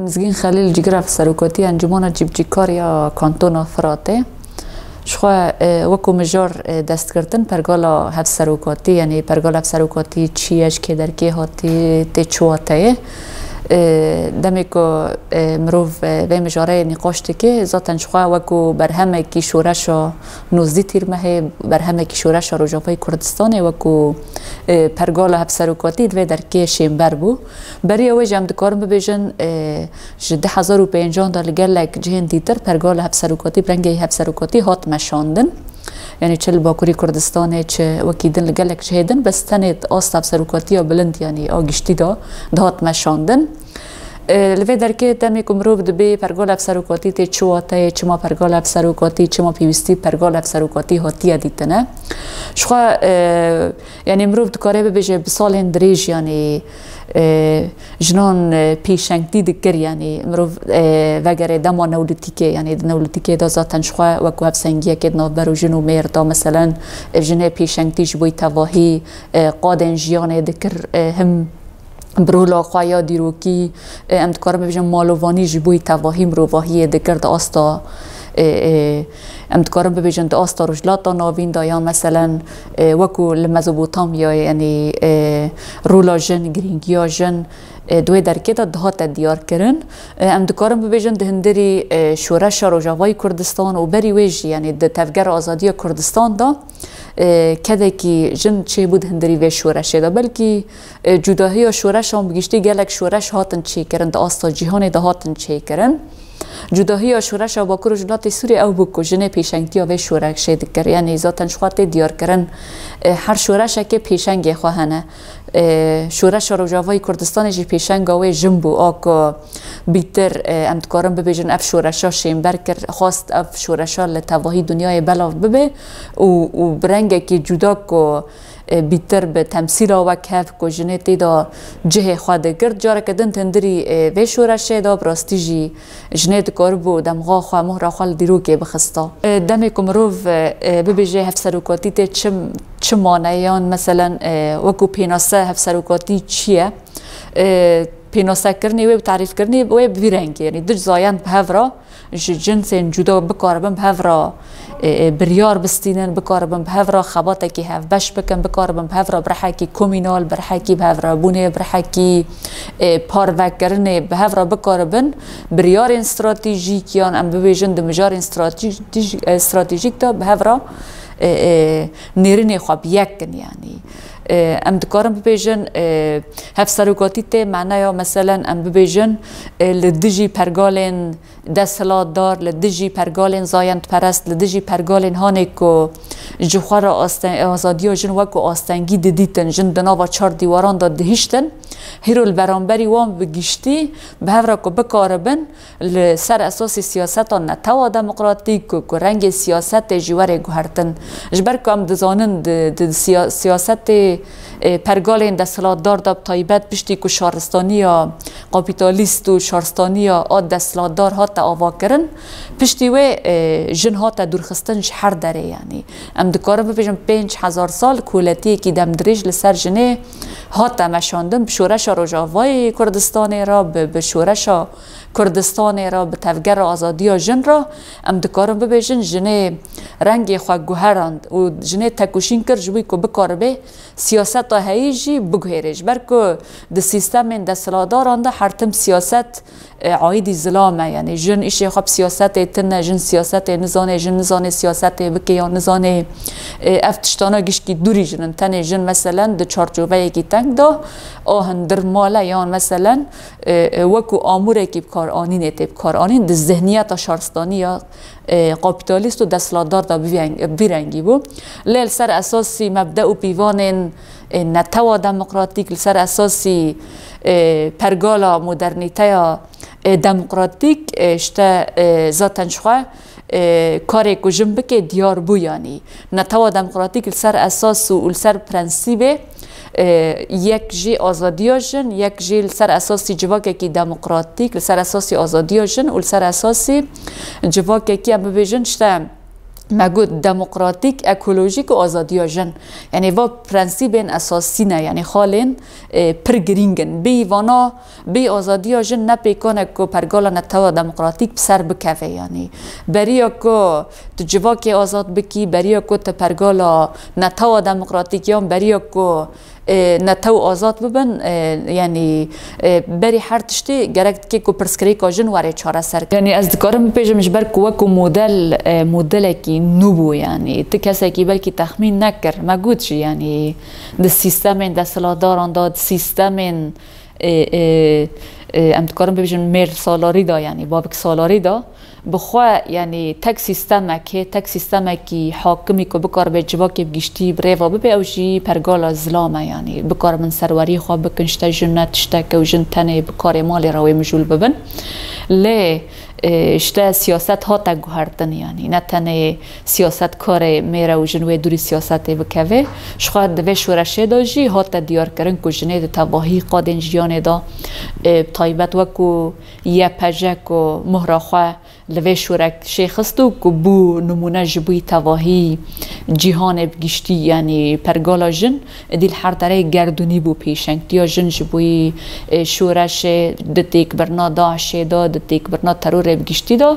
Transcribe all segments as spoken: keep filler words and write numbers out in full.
Mizgîn Xelîl, cîgira serokatî Encûmena Cîbicîkar ya Kantona Firatê. Ji xwe, e, wekû mijar, e, destgirtin pergala hevserokatî, yanî pergala hevserokatî çi ye, ji kê derkê hatî, tê çi wateyê. E, demê ku, e, mirov, e, vê mijareyê nîqaş dike, zaten ji xwe wekû berhemekî şoreşa nozdî Tîrmehê, berhemekî şoreşa Rojavayê Kurdistanê wekû, e, pergala hevserokatî di vê derkê şênber bû. Beriya wê jî em dikarin bibêjin, e, ji du hezar û pêncan de li gelek cihên dîtir pergala hevserokatî, bi rengê hevserokatî hat meşandin. Yanî çi li Bakurî Kurdistanê, çi wekî din li gelek cihê din, bes tenê di asta hevserokatiya bilind, yanî a giştî de dihat meşandin. E, li vê derkê demê ku mirov dibê pergala hevserokatî tê çi wateyê, çima pergala hevserokatî, çima pêwîstî pergala hevserokatî hatiye dîtine. Ji xwe, e, Yanî mirov dikare bibêje bi salên dirêj, yanî, e, jinan, e, pêşengtî dikir, yanî mirov, e, vegere dema newlîtîkê, yanî di newlîtîkê de zaten ji xwe wekû hevsengiyekê di navbera jin û mêr de, meselen, e, jinê pêşengtî ji bo tevahî, e, qadên jiyanê dikir, e, him bi rola xwe ya dîrokî, e, em dikarin bibêjin malovanî ji bo tevahî mirovahiyê dikir di asta, e, e, em dikarin bibêjin di asta Rojhilata Navîn de, yan meselen, e, wekû li Mezopotamyayê, yanî, e, rola jin, girîngiya jin, e, di wê derkê de dihate diyarkirin. E, em dikarin bibêjin di hundirî, e, şoreşa Rojavayî Kurdistan û berî wê jî, yanî di Tevgera Azadiya Kurdistan de, e, kedekî jin çêbû di hundirî vê şoreşê de. Belkî, e, cudahiya şoreşan bi giştî gelek şoreş hatin çêkirin, di asta cîhanê de hatin çêkirin. Cudahiya şoreşa Bakur û Rojhilatê Sûriyê ew bû ku jinê pêşengtiya vê şoreşê dikir. Yanî zaten ji xwe tê diyarkirin, e, her şoreşekê pêşengê xwe hene. E, şoreşa Rojavayî Kurdistanê jî pêşenga wê jin bû, a ku bîtir, e, em dikarin bibêjin ev şoreşa şênber kir, xwest ev şoreşa li tevahî dinyayê belav bibe û, û bi rengekî cuda ku, e, bîtir bi temsîla wekhev ku jinê tê de cihê xwe digirt, careke din di hundirî, e, vê şoreşê de bi rastî jî jinê dikaribû demxa xwe, mohra xwe li dîrokê bixista. E, demê ku mirov, e, e, bibêje hevserokatî tê çi, çi mane, yan meselen, e, wekû pênase hevserokatî çi ye? E, pênasekirinê wê û tarîfkirinê wê bi vî rengê, yanî du zayend bi hev re, ji cinsên cuda bikaribin bi hev re, e, e, biryar bistînin, bikaribin bi hev re xebatekî hevbeş bikin, bikaribin bi hev re bi rihekî komînal, bi rihekî bi hev re bûnê, bi rihekî, e, parvekirinê bi hev re bikaribin biryarên stratejîk, yan em bibêjin di mijarên stratejîk, e, stratejîk de bi hev re, e, e, nêrînê xwe bi yek kin, yanî. E, em dikarin bibêjin, e, hevserokatî tê maneya, meselen, em bibêjin, e, li dijî pergalên desthilatdar, li dijî pergalên zayendperest, li dijî pergalên hanê ku ji xwe re aste-, azadiya jin wekû astengî didîtin, jin di nava çar dîwaran de dihiştin. Hîro li beramberî wan bi giştî bi hev re ku bikaribin li ser esasê siyaseta netewa demokratîk ku, ku rengê siyasetê jî were guhertin. Ji ber ku em dizanin di, di siya-, siyasetê, e, pergalên desthilatdar de bi taybet piştî ku şaristaniya kapîtalîst û şaristaniya a desthilatdar hate avakirin, piştî wê, e, jin hate dûrxistin ji her derê, yanî. Em dikarin bibêjin pênc hezar sal koletiyekî demdirêj li ser jinê hate meşandin bi şoreşa Rojavayê Kurdistanê re, bi, bi şoreşa Kurdistanê re, bi tevgera azadiya jin re, em dikarin bibêjin jinê rengê xwe guherand û jinê tekoşîn kir ji bo ku bikaribe siyaseta heyî jî biguhêre. Ji ber ku di sîstemên desthilatdaran de her tim siyaset, e, aîdî zilam e. Yanî jin îşê xwe bi siyasetê tune, jin siyasetê nizane, jin nizane siyasetê bike yan nizane, e, ev tiştana gişkî dûrî jin in. Tenê jin meselen di çarçoveyekî teng de a hundir mal e yan meselen, e, e, wekû amûrekî bi kar anînê tê bi kar anîn di zihniyeta şaristanî ya, e, kapîtalîst û desthilatdar de bi veng-, bi vî rengî bû. Lê li ser esasî mebde û pîvanên, e, netewa demokratîk, li ser esasî, e, pergala modernîteya, e, demokratîk, e, işte, e, zaten ji xwe, e, karê ku jin bike diyar bû, yanî netewa demokratîk li ser esas û, û li ser prensîbê, e, yek jî azadiya jin, yek jî li ser esasî civakekî demokratîk, li ser esasî azadiya jin û li ser esasî civakekî, em bibêjin, işte, me got demokratîk, ekolojîk û azadiya jin. Yanî va prensîbên esasî ne, yanî xalên, e, pir girîng in. Bêyî vana, bêyî azadiya jin ne pêkan e ku pergala netewa demokratîk bi ser bikeve. Yanî beriya ku tu civakê azad bikî, beriya ku tu pergala netewa demokratîk yan beriya ku e, netew azad bibin, e, yanî, e, berî her tiştî gerek dike ku pirsgirêka jin were çareser. Yanî ez dikarim bibêjim ji ber ku wekû model, e, modelekî nû bû, yanî ti kesekî belkî texmîn nekir, me got jî, yanî di sîstemên desthilatdaran de, di sîstemên, e, e, e, em dikarin bibêjin mêr salarî de, yanî bavik salarî de, bi xwe, yanî tek sîstemek hê, tek sîstemekî hakimî ku bikaribe civakê bi giştî bi rêva bibe, ew jî pergala zilam e, yanî bikaribin serwerî xwe bikin, ji te jin ne tiştek e û jin tenê bi karê malê re wê mijûl bibin. Lê, e, ji te siyaset hate guhertin, yanî ne tenê siyaset karê mêr e û jin wê dûrî siyasetê bikeve. Ji xwe di vê şoreşê de jî hate diyarkirin ku jinê di tevahî qadên jiyanê de, e, bi taybet wekû Y P J ku mohra xwe li vê şoreşê xist û ku bû nimûne ji bo tevahî cîhanê bi giştî, yanî pergala jin, êdî li her derê gerdûnî bû pêşengtiya jin ji bo, e, şoreşê di têkbirina DAIŞê de, di têkbirina terorê bi giştî de,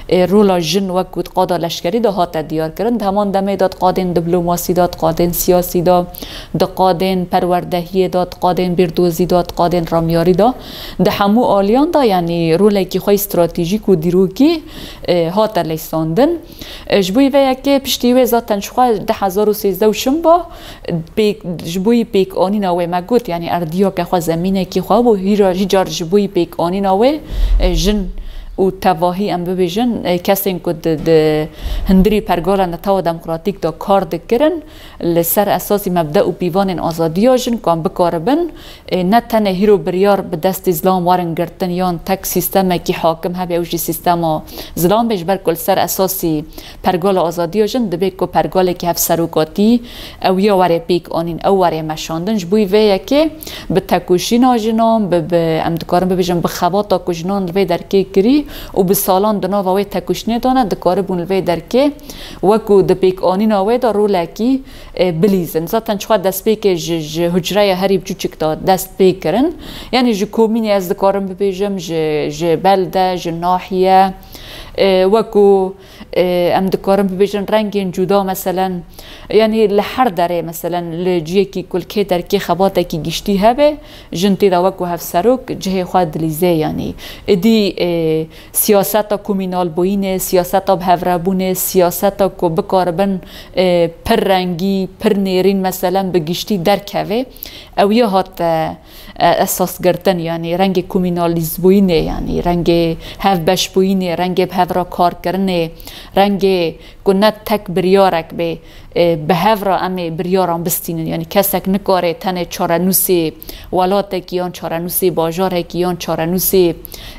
e, rola jin wekû di qada leşkerî de hate diyarkirin. Di heman demê de di qadên diplomasî de, di qadên siyasî de, di qadên perwerdehiyê de, di qadên bîrdozî de, di qadên ramyarî de, di hemû aliyan de, yanî rolekî xwe yî stratejîk û dîrokî, e, hate leyîsandin. E, ji bo vê yekê piştî wê zaten ji xwe du hezar û sêzdeh û çim ba, pêk, ji bo pêkanîna wê me got, yanî erdiyeke xwe zemînekî xwe bû, hîra, hîcar ji bo pêkanîna wê, e, jin û tevahî em bibêjin, e, kesên ku di, di hundirî pergala netewa demokratîk de kar dikirin, li ser esasî mebde û pîvanên azadiya jin ku em bikaribin, e, ne tenê hîro biryar bi destê zilam werin girtin yan tek sîstemekî hakim hebe, ew jî sîstema zilam be, ji ber ku li ser esasî pergala azadiya jin dibe ku pergalekî hevserokatî ew ya were pêk anîn, ew were meşandin. Ji bo vê yekê bi tekoşîna jinan, bi, bi, em dikarin bibêjin bi xebata ku jinan li vê derkê kirî û bi salan di nava wê tekoşînê de ne, dikaribûn li vê derkê wekû di pêkanîna wê de rolekî, e, bilîzin. Zaten çiqa destpêkê ji, ji hucreya herî biçûçik de dest pê kirin. Yanî ji komînê ez dikarim bibêjim, ji, ji belde, ji nahiye, e, wekû, e, em dikarin bibêjin rengên cuda, meselen, yanî li her derê, meselen, li ciyekî ku li kê derkê xebatekî giştî hebe, jin tê de wekû hevserok cihê xwe dilîze, yanî. Êdî, e, siyaseta komînalbûyînê, siyaseta bihevrebûnê, siyaseta ku bikaribin, e, pir rengî, pir nêrîn, meselen, bi giştî derkeve, ew ya hate, e, esas girtin, yanî rengê komînalîzbûyînê, yanî rengê hevbeşbûyînê, rengê bi hev re karkirinê, rengê ku ne tek biryarek bê, e, bi hev re em ê biryaran bistînin. Yanî kesek nikare tenê çarenûsê welatekî yan çarenûsê bajarekî yan çarenûsê,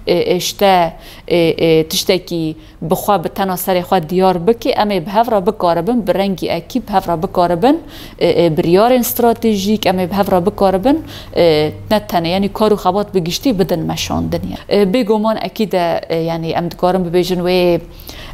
e, e, işte, e, e, tiştekî bi xwe, bi tena serê xwe diyar bike. Em ê bi hev re bikaribin, bi rengî ekî bi hev re bikaribin, e, e, biryarên stratejîk, em ê bi hev re bikaribin, e, ne tenê, yanî kar û xebat bi giştî bidin meşandin. E, bêguman ekî de, e, yanî em dikarin bibêjin wê,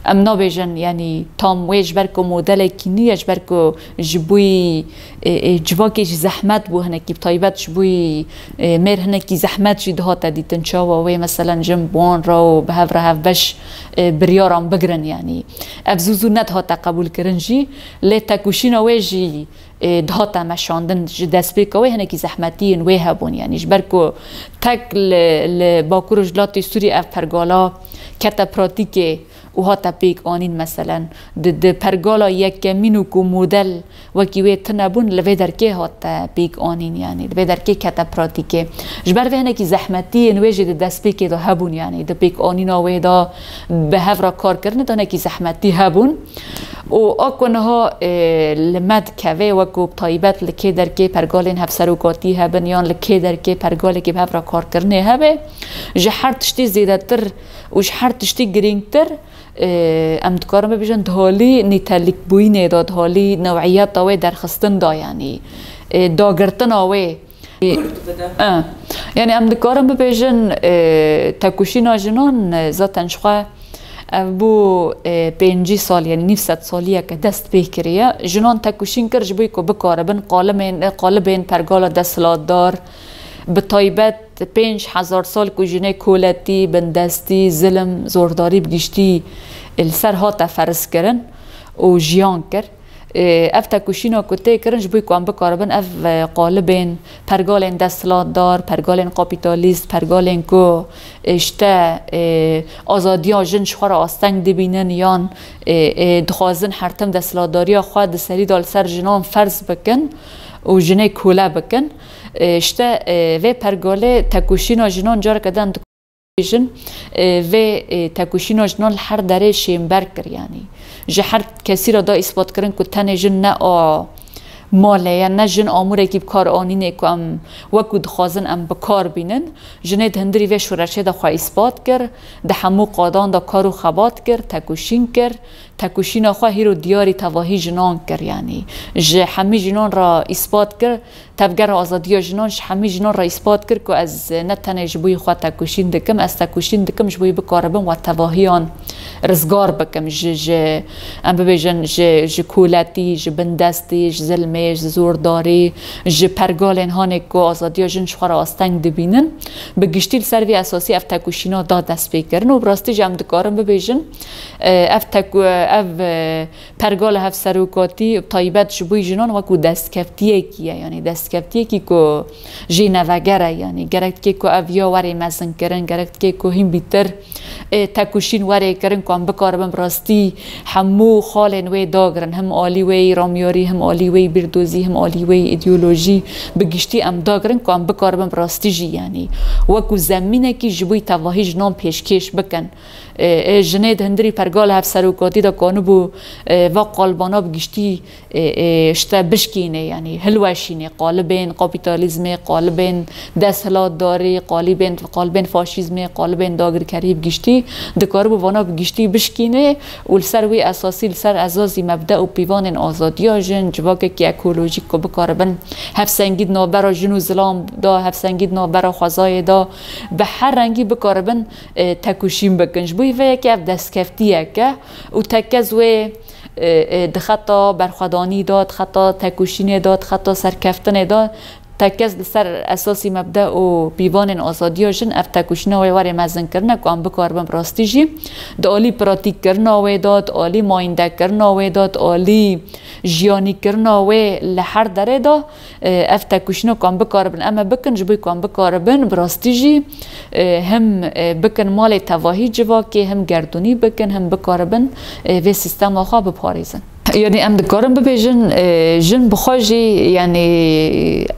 em nabêjin, yanî tam wê ji ber ku modelekî nû ye, ji ber ku ji bo, e, e, civakê jî zehmet bû hinekî, bi taybet ji bo, e, mêr hinekî zehmet jî dihate dîtin, çawa wê, meselen, jin bi wan re û bi hev re hevbeş, e, biryaran bigirin, yanî ev zû zû nedihate qebûlkirin jî, lê tekoşîna wê jî, e, dihate meşandin. Ji destpêka wê hinekî zehmetiyên wê hebûn, yanî ji ber ku tek li, li Bakur û Rojhilatê Sûriyê ev pergala kete pratîkê û hate pêk anîn, meselen, di, di pergala yekemîn û ku model wekî wê tune bûn, li vê derkê hate pêk anîn, yanî li vê derkê kete pratîkê. Ji ber vê hinekî zehmetiyên wê jî di destpêkê de hebûn, yanî di pêk anîna wê de bi hev re karkirinê de hinekî zehmetî hebûn. Û a ku niha, e, li me dikeve, wekû bi taybet li kê derkê pergalên hevserokatî hebin yan li kê derkê pergalekî bi hev re karkirinê hebe, ji her tiştî zêdetir û ji her tiştî girîngtir, e, em dikarin bibêjin, di holî nîtelikbûyînê de, di holî newiyeta wê derxistin de, yanî, e, dagirtina wê. E, yanî em dikarin bibêjin, e, tekoşîna jinan, e, zaten ji xwe Ev bû, e, pêncî sal, yanî nîv sed saliyeke dest pê kiriye. Jinan tekuşîn kir ji bo ku bikaribin qalibên, e, qalibên pergala desthilatdar, bi taybet pênc hezar sal ku jinê koletî, bindestî, zilim, zordarî bi giştî, e, li ser hate ferz kirin û jiyan kir. E, ev tekuşîna ku tê kirin ji bo ku em bikaribin ev, e, qalibên pergalên desthilatdar, pergalên kapîtalîst, pergalên ku, e, işte, e, azadiya jin ji xwe re asteng dibînin yan, e, e, dixwazin her tim desthilatdariya xwe di serî de li ser jinan ferz bikin û jinê kole bikin. E, işte, e, vê pergalê tekuşîna jinan careke din bêjin, e, vê, e, tekuşîna jinan li her derê şênber kir, yanî ji her kesî re da îspat kirin ku tenê jin ne a malê ye, ne jin amûrekî bi kar anînê ku em wekû dixwazin em bi kar bînin. Jinê di hundirî vê şoreşê de xwe îspat kir, di hemû qadan de kar û xebat kir, tekuşîn kir, tekuşîna xwe hîro diyarî tevahî jinan kir, yanî ji hemî jinan re îspat kir, Tevgera Azadiya Jinan ji hemî jinan re îspat kir ku ez ne tenê ji bo xwe tekoşîn dikim, ez tekoşîn dikim ji bo bikaribim we tevahiyan rizgar bikim ji, ji, em bibêjin, ji, ji koletî, ji bindestî, ji zilmê, ji zordarî, ji pergalên hanê ku azadiya jin ji xwe re asteng dibînin. Bi giştî li ser vî esasî ev tekoşîna da destpêkirin û bi rastî jî em dikarin bibêjin, e, ev teku-, ev, e, Pergala hevserokatî bi taybet ji bo jinan wekû destkeftiyekî ye, yanî destkeftiyekî ku jê neveger e, yanî gerek dike ku ev ya were mezinkirin, gerek dike ku hîn bîtir, e, tekoşîn were kirin ku em bikaribin bi rastî hemû xalên wê dagirin, him alî wê yî ramyarî, him alî wê yî bîrdozî, him alî wê yî îdeolojî, bi giştî em dagirin ku em bikaribin bi rastî jî, yanî wekû zemînekî ji bo tevahî jinan pêşkêş bikin. E, e, jinê di hundirî pergala hevserokatî de kanibû, e, va qalbana bi giştî, e, e, işte bişkînê, yanî hilweşînê, qalibên kapîtalîzmê, qalibên desthilatdarî, qalibên, qalibên faşîzmê, qalibên dagirkerî bi giştî, dikaribû vana bi giştî bişkînê û li ser wî esasî, li ser esasî mebde û pîvanên azadiya jin, civakekî ekolojîk ku bikaribin hevsengî di navbera jin û zilam de, hevsengî di navbera xwezayê de, bi her rengî bikaribin e, tekoşîn bikin. Ji bo vê yekê ev destkeftiyek e û tekez wê, e, e, di xeta berxwedanî de, di xeta tekoşînê de, di xeta serkeftinê de, tekez li ser esasî mebde û pîvanên azadiya jin ev tekoşîna wê were mezinkirine ku em bikaribin bi rastî jî di alî pratîkkirina wê de, di alî mayîndekirina wê de, di alî jiyanîkirina wê li her derê de, e, ev tekoşîna ku em bikaribin, em ê bikin, ji bo ku em bikaribin, bi rastî jî, e, him, e, bikin malê tevahî civakê, him gerdûnî bikin, him bikaribin, e, vê sîstema xwe biparêzin. Yanî em dikarin bibêjin, e, jin bi xwe jî, yanî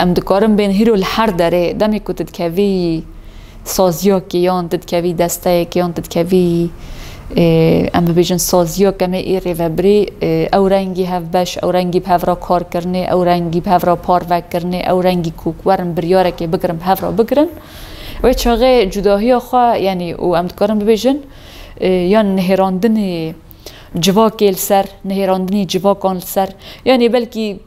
em dikarin bên hîro li her derê, demê ku tu dikevî saziyekê yan tu dikevî desteyekê yan tu dikevî, e, em bibêjin saziyeke me ê rêvebirê, e, ew rengî hevbeş, ew rengî bi hev re karkirinê, ew rengî bi hev re parvekirinê, ew rengî ku werin biryarekê bigirin bi hev re bigirin. Wê çaxê cudahiya xwe, yanî û em dikarin bibêjin, e, yan nihêrandinê civakê li ser, nihêrandinî civakan li ser, yanî belkî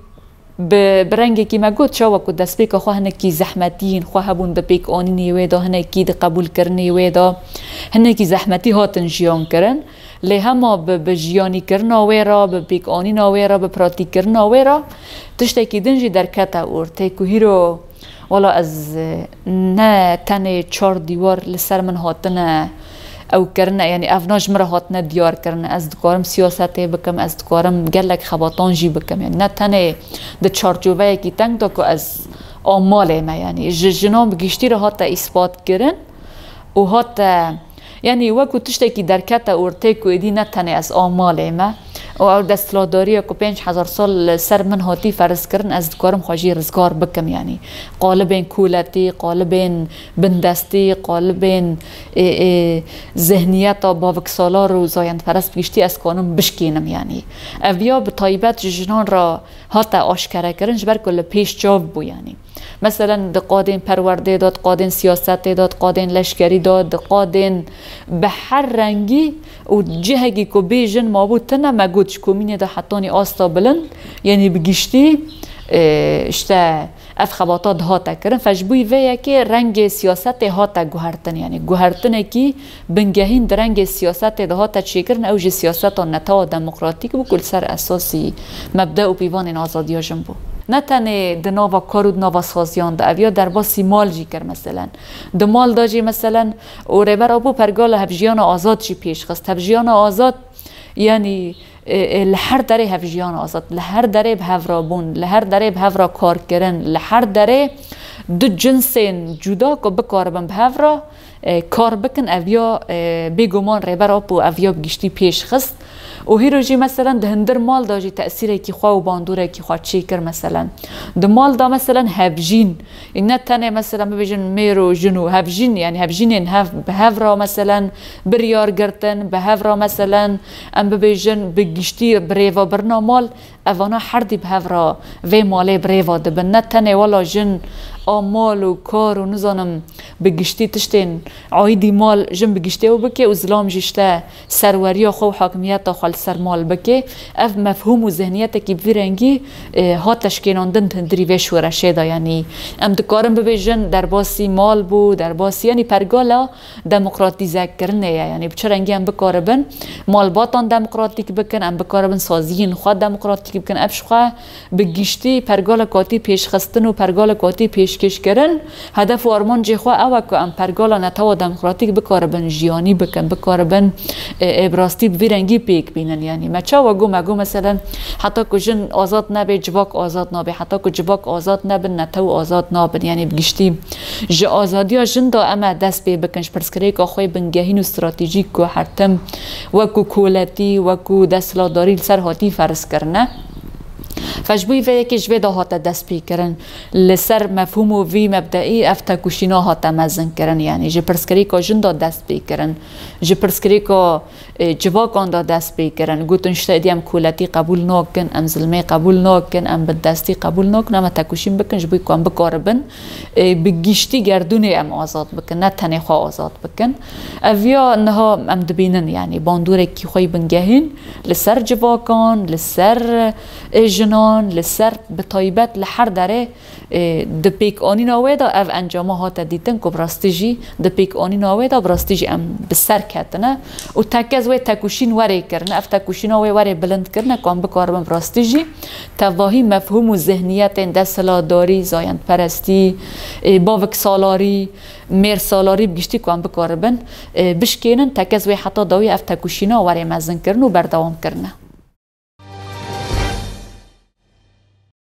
bi, bi rengekî me got, çawa ku destpêka xwe hinekî zehmetiyên xwe hebûn di pêkanînê wê de, hinekî di qebûlkirinê wê de, hinekî zehmetî hatin jiyan kirin. Lê hema bi, bi jiyanîkirina wê re, bi pêkanîna wê re, bi pratîkkirina wê re tiştekî din jî derkete ortê ku hîro Wala ez, e, ne tenê çar dîwar li ser min hatine ew kirine, yanî ev na ji min re hatine diyar kirine. Ez dikarim siyasetê bikim, ez dikarim gelek xebatan jî bikim. Yanî ne tenê di çarçoveyekî teng de ku ez a malê me, yanî ji jinan bi giştî re hate îspat kirin û hate Yanî wekû tiştekî derkete ortê ku êdî ne tenê ez a malê me û ew desthilatdariya ku pênc hezar sal li ser min hatî ferz kirin, ez dikarim xwe jî rizgar bikim. Yanî qalibên koletî, qalibên bindestî, qalibên, ê, ê, zihniyeta baviksalar û zayendperest bi giştî ez kanim bişkînim. Yanî ev ya bi taybet ji jinan re hate aşkerekirin, ji ber ku li pêş çav bû. Yanî Meselen, di qadên perwerdê de, di qadên siyasetê de, di qadên leşkerî de, di qadên bi her rengî û cihekî ku bê jin mabû tune, me got ji komînê de hetanî asta bilind, yanî bi giştî, e, işte, Ev xebata dihate kirin, fe ji bo vê yekê rengê siyasetê hate guhertin, yanî guhertinekî bingehîn di rengê siyasetê de hate çêkirin, ew jî siyaseta netewa demokratîk bû ku li ser esasî mebde û pîvanên azadiya jin bû. Ne tenê di nava kar û di nava saziyan de, ev ya derbasî mal jî kir meselen. Di mal de jî meselen û Rêber Apo pergala hevjiyana azad jî pêş xist. Hevjiyana azad, yanî, e, e, li her derê hevjiyana azad, li her derê bi hev re bûn, li her derê bi hev re kar kirin, li her derê du cinsên cuda ku bikaribin bi hev re, e, kar bikin, ev ya, e, bêguman Rêber Apo ev ya bi giştî pêş xist. Û hîro jî meselen di hundir mal de jî tesîrekî xwe û bandûrekî xwe çêkir meselen. Di mal de meselen hevjîn, e, ne tenê meselen bibêjin mêr û jin û hevjîn, yanî hevjînên hev bi hev re meselen biryar girtin, bi hev re meselen em bibêjin bi giştî bi rêvebirina mal, evana herdî bi hev re vê malê bi rêve dibin. Ne tenê wela jin a mal û kar û nizanim bi giştî tiştên aîdî mal jin bi giştê ew bike û zilam jî işte serweriya xwe û hakimiyeta xwe li ser mal bike. Ev mefhûm û zihniyetekî bi vî rengî, e, hate şikênandin di hundirî vê şoreşê de, yanî em dikarin bibêjin derbasî mal bû, derbasî, yanî pergala demokratîzekirinê ye. Yanî bi çi rengî em bikaribin malbatan demokratîk bikin, em bikaribin saziyên xwe demokratîk bikin. Ev ji xwe bi giştî pergala katî pêşxistin û pergala katî pêşkêşkirin, hedef û armancê xwe ew e ku em pergala netewa demokratîk bikaribin jiyanî bikin, bikaribin, e, e, bi rastî bi vî rengî pêk bînin. Yanî me çawa got, me got meselen heta ku jin azad nebe, civak azad nabe, heta ku civak azad nebin, netew azad nabin. Yanî bi giştî ji azadiya jin de em ê dest pê bikin, ji pirsgirêka xwe bingehîn û stratejîk ku her tim wekû koletî, wekû desthilatdarî li ser hatî ferz kirine. Fe ji bo vê yekê ji vê de hate destpêkirin. Li ser mefhûm û vî mebdeî ev tekoşîna hate mezinkirin, yanî ji pirsgirêka jin de dest pê kirin, ji pirsgirêka, e, civakan de dest pê kirin. Gotin, işte êdî em koletî qebûl nakin, em zilmê qebûl nakin, em bindestî qebûl nakin, em ê tekoşîn bikin ji bo ku em bikaribin, e, bi giştî gerdûnê em azad bikin, ne tenê xwe azad bikin. Ev ya niha em dibînin, yanî bandorek kî xwe yî bingehîn li ser civakan, li ser, e, jinan, li ser bi taybet li her derê, e, di pêkanîna wê de ev encama hate dîtin ku bi rastî jî di pêkanîna wê de bi rastî jî em bi ser ketine û tekez wê tekoşîn werê kirine. Ev tekoşîna wê werê bilind kirine ku em bikaribin bi rastî jî tevahî mefhûm û zihniyetên desthilatdarî, zayendperestî, e, baviksalarî, mêrsalarî bi giştî ku em bikaribin, e, bişkênin, tekez wê heta dawî ev tekoşîna werê mezin kirin û berdewam kirine.